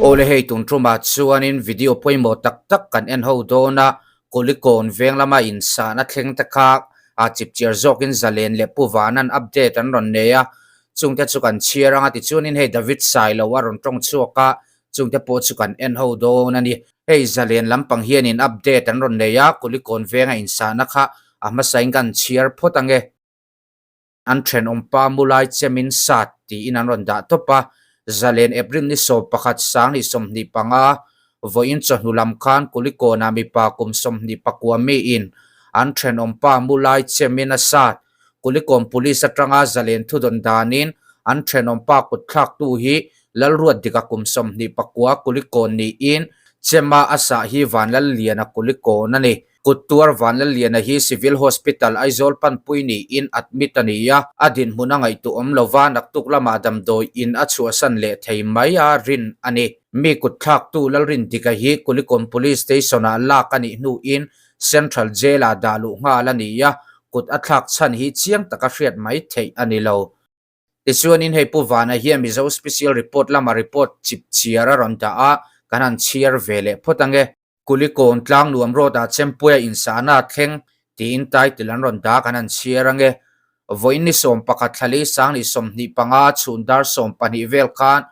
Awle hei tun tumah chuanin video pawimawh tak tak kan en ho dawn a, Kulikawn veng lama insahna thleng te kha a chipchiar zawkin Zalen leh Pu Vanan update an rawn nei a, chungte chu kan chhiar anga tichuanin hei David Sailo a rawn tawng chhuak a, chungte pawh chu kan en ho dawn a ni. Hei Zalen lampang hianin update an rawn nei a, Kulikawn venga insahna kha a hmasain kan chhiar phawt ange. An thenawmpa Mulai Chemin Sat tiin an rawn dah tawp a, Zalen April ni 11 2025 vawiin chawhnu lam khan Kulikawnah mipa kum 29 miin an thenawmpa Mulai Chemin a sat. Kulikawn Police atanga Zalen thudawn danin an thenawmpa kutthlaktu hi Lalruatdika kum 29 Kulikawn niin Chema a sah hi Vanlalliana Kulikawn a ni. Kuttuar Vanlalliana hi Civil Hospital Aizawl panpui niin admit a ni a, a dinhmun a ngaihtuah awm lova naktuk lamah damdawi in a chhuahsan leh thei mai a rin a ni. Mi kutthlaktu Lalrindika hi Kulikawn Police Station-ah lak a nih hnuin Central Jail-ah dah luh nghal a ni a, kut a thlak chhan hi chiang taka hriat mai theih a ni lo. Tichuanin hei Pu Vana hian Mizo Special Report lama report chipchiar a rawn dah a, kan han chhiar ve leh phawt ange. Kulikawn tlang nuam road ah Chempuia insahna a thleng tiin title an rawn dah kan han chhiar ange. Vawiin ni 11 thlali sang ni 25 chhun dar 12 vel khan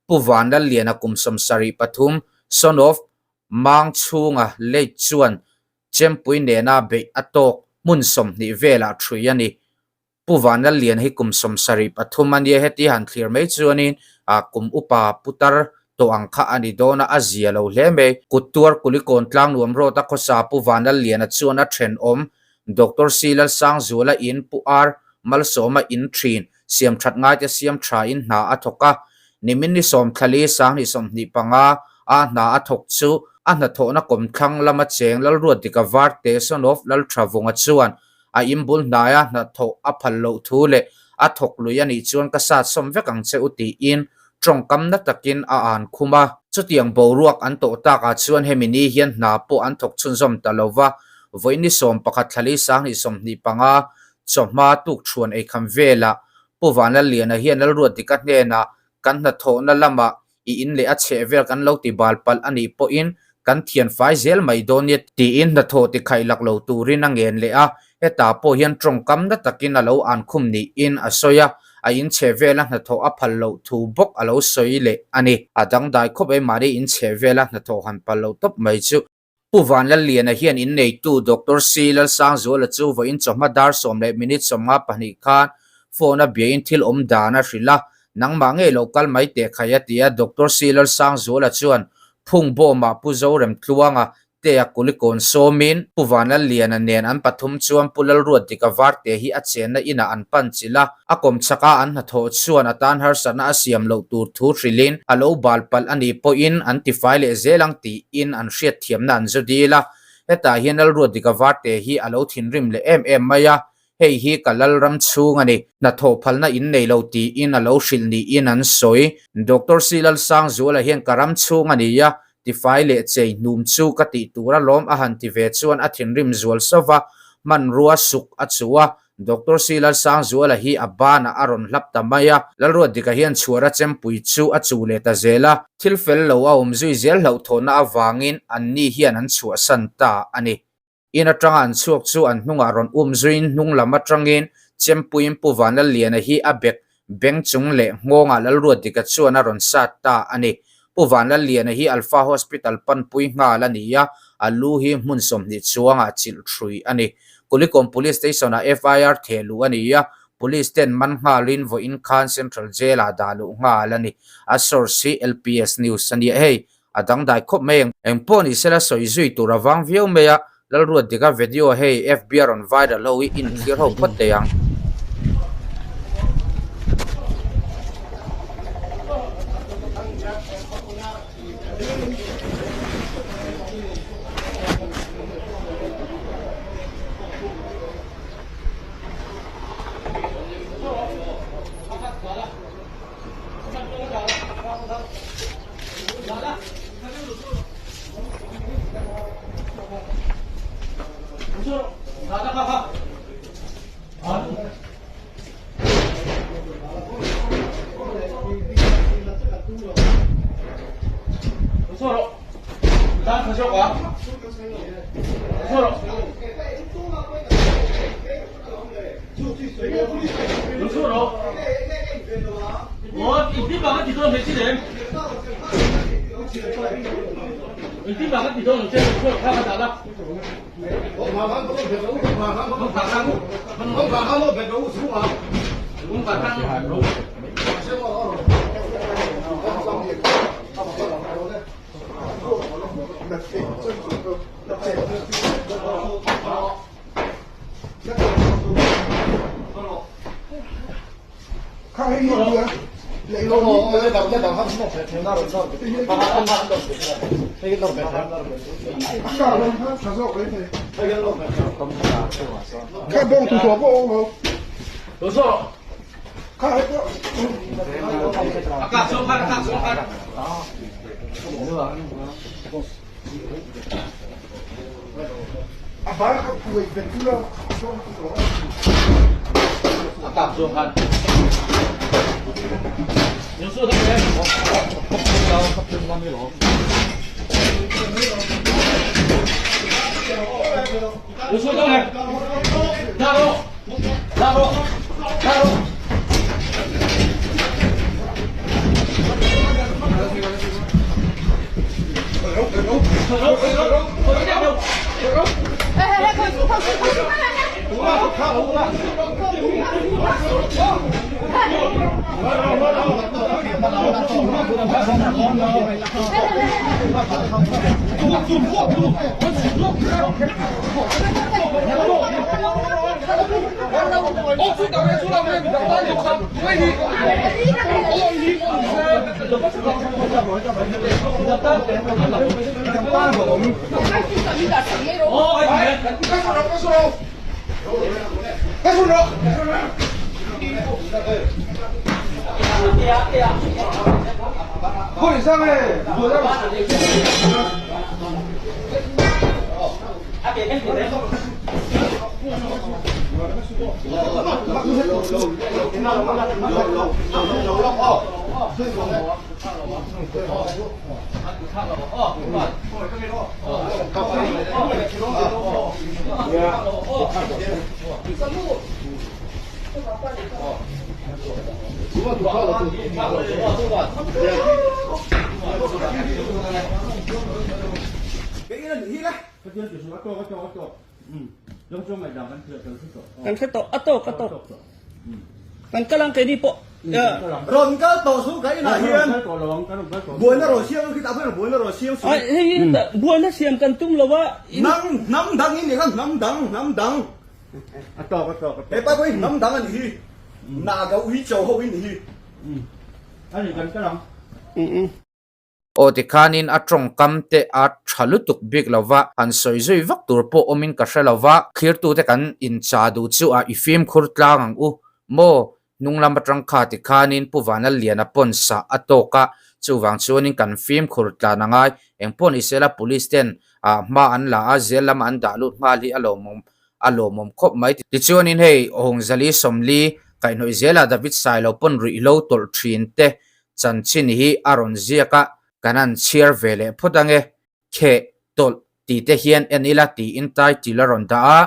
Pu Vanlalliana kum 73 son of Mang chhunga late chuan Chempui nena beih a tawk hmun 20 velah thui a ni. Pu Vanlalliana hi kum 73 a nia, heti han thlir mai chuanin kum upa putar tawh ang kha a ni dawn a, a zia lo hle mai. Kuttuar Kulikawn Tlangnuam Road a khawsa Pu Vanlalliana chuan a thenawm Doctor C Lalsangzuala in Pu R Malsawma in thin siam that ngaite siam tha in hna a thawk a, nimin ni 14 2025 a hna a thawk chu a hnathawhna kawmthlang lama cheng Lalruatdika Varte son of Lalthavunga chuan A inbul hnaia hnathawh a phal loh thu leh a thawk lui a nih chuan ka sat sawm vek ang che u tiin tawngkam na takin a an khum a. Chutiang boruak an tawh takah chuan hemi ni hian hna pawh an thawk chhunzawm ta lo va, vawiin ni 11 thlali 2025 chawhma tukṭhuan eikham velah Pu Vanlalliana hian Lalruatdika hnenah kan hnathawhna lamah i in leh a chheh vel kan lo ti bal palh a nih pawhin kan thian fai zel mai dawn nia tiin hnathawh ti khaih lak lo turin a ngen leh a, hetah pawh hian tawngkam na takin a lo an khum niin a sawi a, a in chheh vela hnathawh a phal loh thu bawk a lo sawi leh a ni. A dangdai khawp ei mahni in chheh vela hnathawh han pal lo tawp mai chu. Pu Vanlalliana hian inneitu Doctor C. Lalsangzuala chu vawiin chawhma dar sawm leh minute 52 khan phone a biain thil awm dan a hrilh a, nangmah ngei lo kal mai teh khai a ti a, Doctor C. Lalsangzuala chuan phung bawmah Pu Zoremtluanga te a kulikawn sawmin Pu Vanlalliana nen an pathum chuan Pu Lalruatdika Varte hi a chenna inah an pan chilh a, A kawmchhak a an hnathawh chuan a tan harsatna a siam loh tur thu hrilhin a lo bal palh a nih pawhin an tifai leh zel ang tiin an hriatthiamna an zu dil a. Hetah hian Lalruatdika Varte hi a lo thinrim leh em em mai a, hei hi ka Lalram chhung a ni, hnathawh phalna in nei lo tiin a lo hrilh niin an sawi. Doctor C Lalsangzuala hian ka ram chhung a ni a, tifai leh chei hnum chu ka tih tur alawm a han ti ve chuan a thinrim zual sauh va, hmanrua suk a chuh a, Doctor C Lalsangzuala hi a banah a rawn hlap ta mai a, Lalruatdika hian chhuar a chempui chu a chuh leh ta zel a, thil fel lo a awm zui zel hlauhthawhna avangin anni hian an chhuahsan ta a ni. In atanga an chhuak chu an hnungah rawn um zuiin hnung lam atangin chempuiin Pu Vanlalliana hi a bek Beng chung leh nghawngah Lalruatdika chuan a rawn sat ta a ni. Pu Vanlalliana hi Alpha Hospital panpui nghal a ni a, a lu hi hmun 20 chuangah chilh thrui a ni. Kulikawn Police Station-ah FIR theh luh a ni a, Police ten man nghalin vawiin khan Central Jail-ah dah luh nghal a ni. A source hi LPS News a nia hei. A dangdai khawp mai ang. Engpawh ni sela sawi zui tur a vang viau mai a, Lalruatdika video hei FB a rawn viral ho hi inthlir ho phawt thei ang. Kan hre tawh a tawk a tawk kan kal ang keini pawh Rawn kal tawh su ka inah hian buaina rawn siam khi tah pawh buaina rawn siam su hei buaina siam kan tum lo a hnam hnam dang in ni kha hnam dang hnam dang a tawk a tawk he pa pawh hi hnam dang a ni hi naga ui cho ho in ni hi ani kan kal ang. Aw tikhanin a tawngkam te a tha lutuk bik lo va, han sawi zui vak tur pawh awmin ka hre lo va, thlirtute kan incha duh chu a i fimkhur tlang ang u maw? Hnung lam atang kha tikhanin Pu Vanlalliana pawn sah a tawk a, chuvang chuanin kan fimkhur tlan a ngai. Engpawh ni sela Police ten hma an la a, zel lama an dah lut nghal hi a lawmawm a lawmawm khawp mai. Tichuanin hei Hawngzali Sawmli kaihhnawih zela David Sailo pawn ruihhlo tawlh thin te Chanchin hi a rawn ziak a, kan han chhiar ve leh phawt ange, kheh, tawlh tih te hian en ila tiin title a rawn dah a.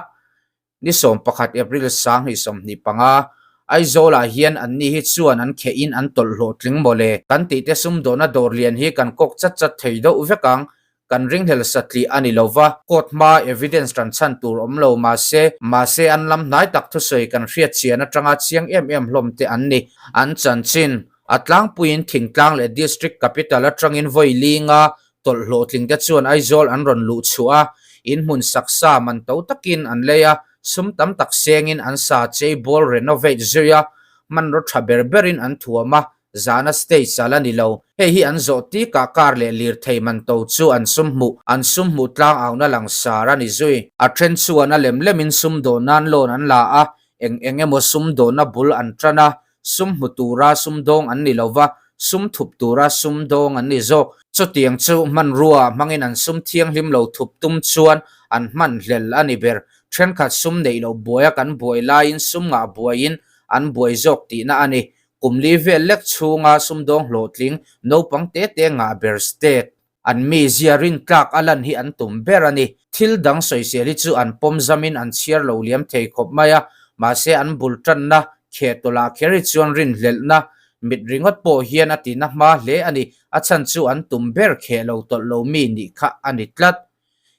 Ni 11 April 2025. Aizawlah hian anni hi chuan an khehin an tawlh hlawhtling mawle. Kan tihte sumdawhna dawr lian hi kan kawk chat chat thei deuh vek ang. Kan ringhlel satlih a ni lo va, court hmaa evidence tan chhan tur awm lo mahse, mahse an lam hnai tak thusawi kan hriat chian atanga chiang em em hlawm te an ni. An chanchin a tlangpuiin thingtlang leh district capital atangin vawi linga tawlh hlawhtling te chuan Aizawl an rawn luh chhuah a, in hmun saksa man to takin an lei a, sum tam tak sengin an sa chei bawl renovate zui a, hmanraw tha ber berin an thuam a, zana stage a la ni lo. Hei hi an zawh tikah car leh lirthei man to chu an sum hmuh, an sum hmuh tlang auhna langsar a ni zui. A then chuan a lem lemin sum dawn nan loan an la a, eng eng emaw sum dawnna bul an tan a, sum hmu tura sum dawng an ni lo va, sum thup tura sum dawng an ni zawk. Chutiang chu hmanrua hmangin an sum thianghlim lo thup tum chuan an hman hlel a ni ber. Thenkhat sum neih loh buaia kan buai laiin sum ngah buaiin an buai zawk tihna a ni. Kum li vel lek chhunga sumdawng hlawhtling naupang te te ngah ber state. An mizia rintlak a lan hi an tum ber a ni. Thil dang sawisel hi chu an pawm zamin an chhiar lo liam thei khawp mai a, mahse an bul tanna kheh tawlah kher hi chuan rinhlelhna mit ringawt pawh hian a tina hma hle a ni. A chhan chu an tum ber kheh lo tawlh lo mi nih kha a ni tlat.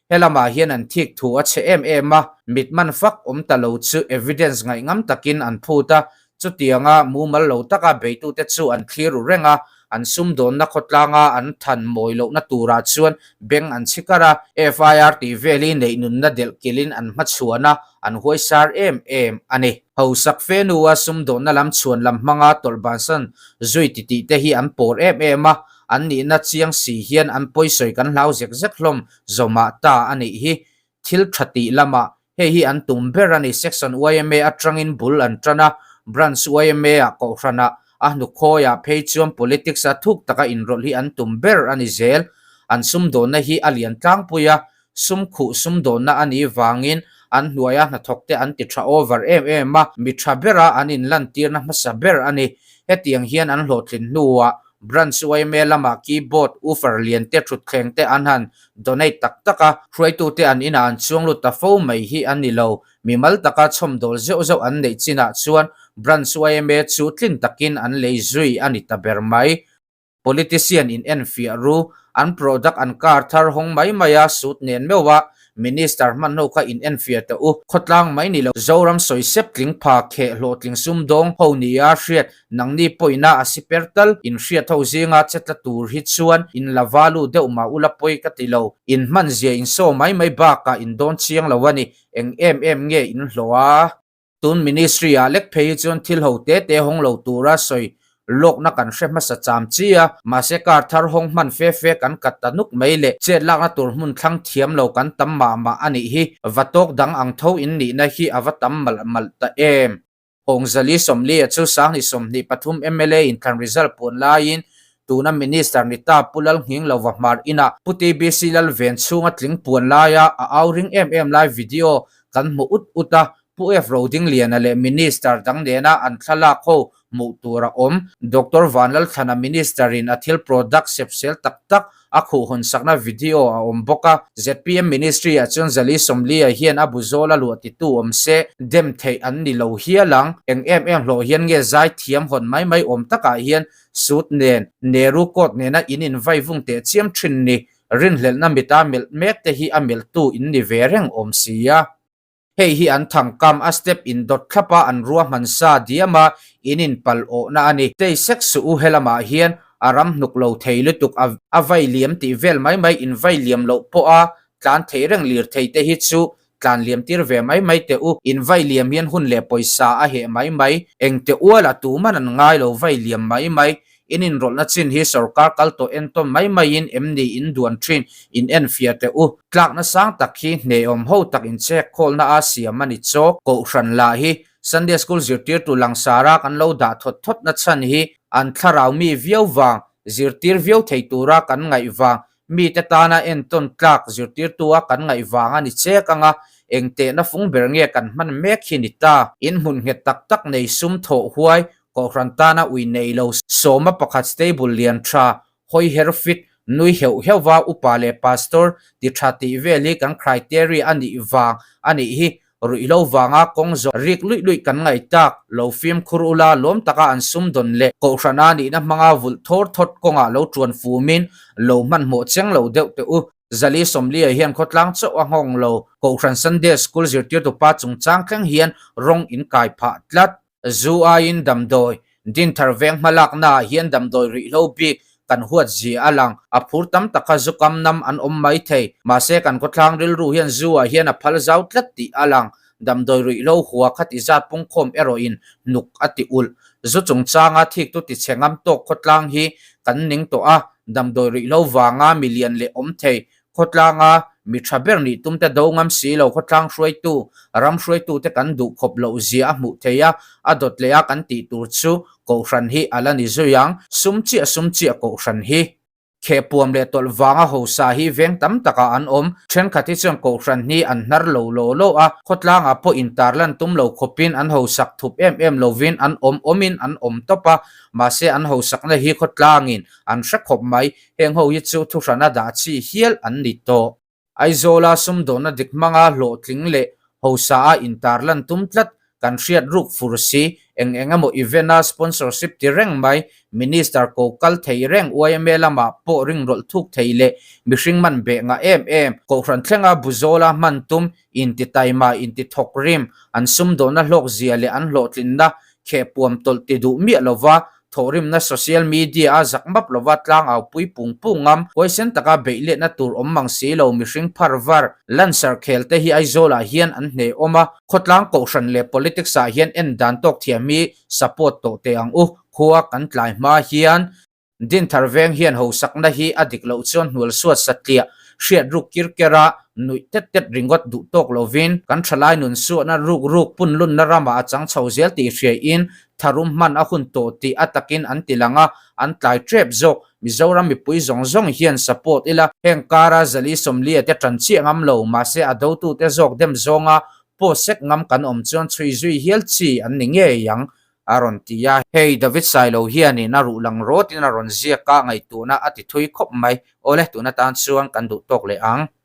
He lamah hian an thik thu a chhe em em a, mit man fak awm ta lo chu evidence ngaihngam takin an phut a, chutianga mumal lo taka beitute chu an thlir ru reng a, an sumdawnna khawtlanga an than mawi lohna turah chuan beng an chhi kar a, FIR tih vel hi neih nunna delh kilhin an hmachhuan a, an huaisar em em a ni. Hausak fe hnua sumdawnna lam chhuan lam hmanga tawlh bansan zui titih te hi an pawr em em a, An nihna chiang si hian an pawisawi kan hlau zek zek hlawm zawmah ta a nih hi. Thil tha tih lamah hei hi an tum ber a ni. Section yma atangin bul an tan a, Branch yma ah kohhranah a hnukhawiah phei chuan politics a thuk taka inrawlh hi an tum ber a ni zel. An sumdawnna hi a lian tlangpui a, sum khuh sumdawnna a nih vangin an hnuaia hnathawkte an ti tha over em em a, mi tha bera an inlantirna hmasa ber a ni. Hetiang hian an hlawhtlin hnuah Branch yma lamah keyboard, woofer lian te, thutthleng te an han donate tak tak a, hruaitute an inah an chuang lut ta fo mai hi a ni lo. Mimal taka chhawmdawl zeuh zeuh an neih chinah chuan Branch yma chu tlin takin an lei zui a ni ta ber mai. Politician in enfiah ru, an product an car thar hawng mai mai a, suit nen meuh a, Minister hman ho kha in enfiah teh u. Khawtlang mai ni lo. Zoram sawi sep tling pha kheh hlawhtling sumdawng ho nia hriat nangni pawina a si per tal in hriat ho zinga che tla tur hi chuan in la valu deuh mah ula pawi ka ti lo. In hman zia in saw mai mai bakah in dawn chiang lo a ni. Eng em em nge in hlawh a? Tun ministry ah lek phei hi chuan thil ho te te hawng lo tura sawi lawkna kan hre hmasa cham chi a, mahse car thar hawng hman fe fe kan kat ta nuk mai leh chet lakna tur hmun thlang thiam lo kan tam mah mah a nih hi, va tawk dang ang tho in nihna hi a va tam malh malh ta em. Hawngzali Sawmlia chu Sanghnih 23 mla inthlan result puan laiin tuna Minister ni ta Pu Lalnghing Lova Hmar inah Pu TBC Lalven chhunga tling puan laia a au ring em em lai video kan hmu ut ut a, Pu F. Rodingliana leh Minister dang nena an thlalak ho hmuh tur a awm. Doctor Vanlalthlana Minister in a thil product sepsel tak tak a khuh hawn sakna video a awm bawk a. Zpm Ministry ah chuan Zali Sawmlia hian a bu zawl a luah titu awm se, dem theih an ni lo hial ang. Eng em em hlawh hian nge zai thiam hawn mai mai awm takah hian suit nen, Nehru coat nena in invai vung teh chiam thin ni. Rinhlelhna mita melh mek te hi a melhtu in ni ve reng awm sia. Hei hi an thangkam a step in dawt thlap a an ruahman sa diam a in in pal awhna a ni. Tei sek suh u helamah hian a ram hnuk lo thei lutuk a a vai liam tih vel mai mai in vai liam loh pawh a tlan thei reng lir thei te hi chu tlan liam tir ve mai mai teh u. In vai liam hian hun leh pawisa a heh mai mai. Engte ual a tuman an ngai lo vai liam mai mai. In inrawlhna chin hi sorkar kal tawh entawn mai maiin em ni in duan thin in enfiah teh u. Tlakna sang tak hi hneawm ho tak inchek khawlna a siam a ni chawk. Kohhran lah hi Sunday School zirtirtu langsara kan lo dah thawt thawtna chhan hi an thlarau mi viau vang, zirtir viau thei tura kan ngaih vang, mite tana entawn tlak zirtirtu a kan ngaih vang a ni chek anga engtehna fung ber nge kan hman mek hi ni ta. In hmun nghet tak tak nei sum thawh huai Kohhran tana ui nei lo sawma pakhat stable lian tha, hawi her fit, nui heuh heuh va upa leh pastor ti tha tih vel hi kan criteria a nih vang a nih hi. Ruihhlo vanga kawng zawh rik luih luih kan ngaih tak, lo fimkhur ula lawm taka an sum dawn leh kohhran a nihna hmanga vulh thawr thawt kawngah lo tuan fumin lo hmanhmawh cheng lo deuh teh u. Zali Sawmliah hian khawtlang chauh a nghawng lo, kohhran Sunday School zirtirtu pa chungchang thleng hian rawng in kai phah tlat. Zu aiin damdawi, Dinthar veng hmalaknaah hian damdawi ruihhlo bik kan huat zia a lang. A phur tam taka zu kam nam an awm mai thei. Mahse kan khawthlang rilru hian zu ah hian a phal zau tlat tih a lang. Damdawi ruihhlo hua khati zat pungkhawm erawhin hnuk a ti ulh. Zu chungchanga thiktu tichhe ngam tawk khawtlang hi kan ning tawh a, damdawi ruihhlo vanga milian leh awm thei Khawtlanga mi tha ber nih tumte do ngam si lo khawtlang hruaitu, ram hruaitute kan duh khawp loh zia a hmuh theih a, a dawt leh a kan tih tur chu Kohhran hi a la ni zui ang, sum chiah sum chiah Kohhran hi. Khehpuam leh tawlh vanga hosa hi veng tam takah an awm, thenkhat hi chuan Kohhran hi an hnar lo law law a, khawtlangah pawh intarlan tum lo khawpin an hosak thup em em lovin an awm awmin an awm tawp a, mahse an hosakna hi khawtlangin an hre khawp mai. Heng ho hi chu thuhrana dah chi hial an ni tawh. Aizawla sumdawnna dik hmanga hlawhtling leh hosa a intarlan tum tlat kan hriat ruk fur si, eng eng emaw event a sponsorship ti reng mai, Minister ko kal thei reng yma lamah pawh ringrawlh thuk thei leh mihring man beh ngah em em, Kohhran thlenga Buzawla hman tum, inti taima, inti thawk rim, an sumdawnna hlawk zia leh an hlawhtlinna khehpuam tawlh ti duh miah lova Thawhrimna social media a zak map lova tlangau pui pung pung ngam, huaisen taka beih letna tur awm mang si lo mihring phar var, lansar khel te hi Aizawlah hian an hneh awm a, khawtlang kohhran leh politics ah hian en dan tawk thiam hi support tawh teh ang u, khua kan tlai hma hian. Dinthar veng hian hosakna hi a dik loh chuan hnual suat satliah, hriat ruk kir ker a, nuih tet tet ringawt duh tawk lovin kan thalai nun suahna ruk ruk punlunna ramah a chang chho zel tih hriaiin tharum hman a hun tawh tih a takin an ti lang a, an tlai tep zawk. Mizoram mipui zawng zawng hian support ila, heng kara Zali Sawmlia te tan chiah ngam lo, mahse a dotute zawk dem zawnga post sek ngam kan awm chuan chhui zui hial chi an ni ngei ang, a rawn ti a. Hei David Sailo hianin a ruh lang rawtin a rawn ziak a, ngaihtuhna a ti thui khawp mai. Awle, tun atan chuan kan duh tawk leh ang.